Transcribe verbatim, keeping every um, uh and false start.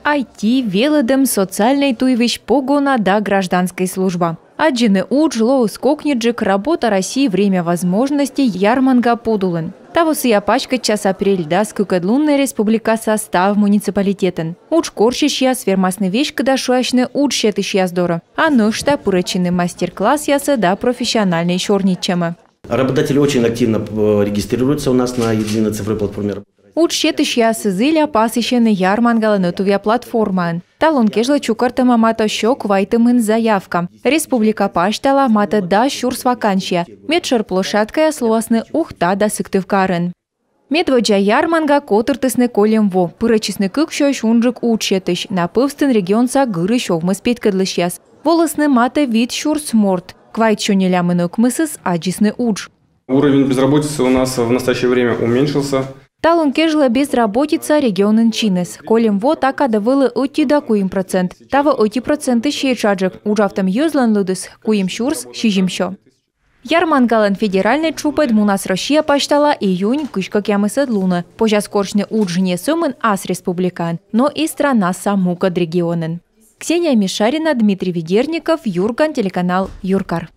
Ай Ти, велӧдӧм, социальнӧй туйвизь, погона да гражданскӧй служба. Аддзыны удж лоис кокниджык «Работа России. Время возможностей» ярманга подулын. Таво сійӧ паськӧдчас апрель дас кыкӧд луннӧ республикаса став муниципалитетын. Удж корсьысьяс вермасны веськыда шуасьны удж сетысьяс дорӧ, а нӧшта пырӧдчыны мастер-классъясӧ да профессиональнӧй сёрнитчӧмӧ. Работодатели очень активно э, регистрируются у нас на единой цифровой платформе. Удж сетысьяс зіля пасйысьӧны ярмангалӧн ӧтувъя платформаын. Талун кежлӧ чукӧртӧма матӧ сё квайтымын заявка. Республика пасьтала матӧ дас сюрс вакансия. Медшӧр площадкаяс лоасны Ухта да Сыктывкарын. Медводдза ярманга котыртісны кольӧм во. Пырӧдчисны кык сюрс унджык удж сетысь. На пӧвстын регионса гырысь овмӧс петкӧдлысьяс. Волісны матӧ вит сюрс морт. Квайтсё нелямын ӧкмысыс аддзисны удж. Уровень безработицы у нас в настоящее время уменьшился. Талун кежлӧ безработица регионын чиніс. Кольӧм во та кадӧ вӧлі ӧти да куим процент. Таво ӧти процентысь етшаджык. Уджавтӧм йӧзлӧн лыдыс куим сюрс сизимсё. Ярмангалӧн федеральнӧй тшупӧд мунас Россия пасьтала июнь кызь кӧкъямысӧд лунӧ. Позяс корсьны удж не сӧмын ас республикаын, но и странаса мукӧд регионын. Ксения Мишарина, Дмитрий Ведерников, Юрган, телеканал Юркар.